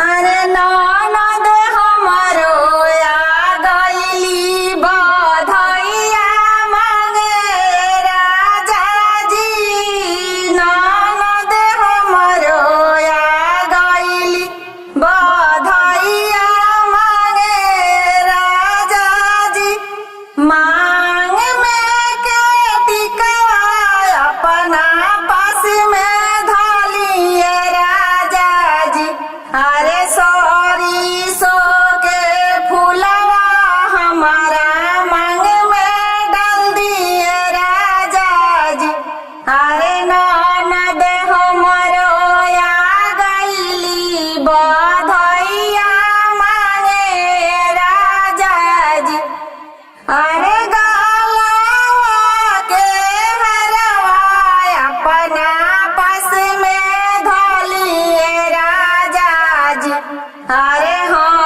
अरे ननद हमरो आ गइली बधैया मांगे राजा जी। ननद हमरो आ गइली बधैया मांगे राजा जी। मांग में के टिकवा अपना पास में धलिए राजा जी। अरे सॉरी सो के फुलवा हमारा मांग में डाल दिए राजा जी। अरे ननद हमरो आ गइली बधैया मांगे राजा जी। अरे गालवा के हरवा अपना पास में धलिए राजा जी। अरे हाँ।